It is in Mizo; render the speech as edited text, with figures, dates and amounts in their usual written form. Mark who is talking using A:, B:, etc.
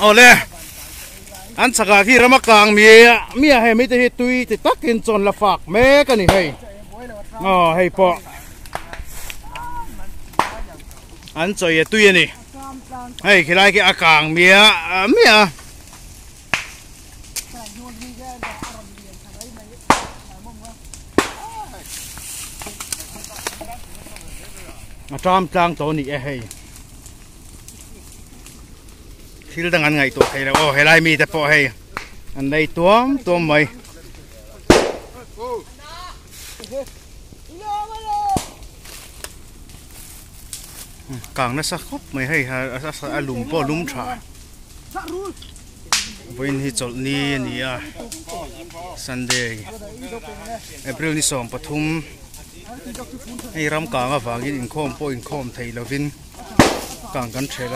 A: Awle an chakah khi rama kang miah miah hei mite hi tui ti takin chawn la fak mek a ni hei aw hei pawh an chawi a tui a ni hei khilai khi a kang miah miah a. A tram tlang tawh a ni e hei. Thil dang an ngaihtuah thei lo aw helai mite pawh hei an nei tuam tuam mai. Kang nasa khawp mai hei a lum pawh a lum tha. Vawiin hi chawlhni a ni a Sunday April ni 13 hei ram kang avangin inkhawm pawh inkhawm thei lovin kang kan ṭhel a.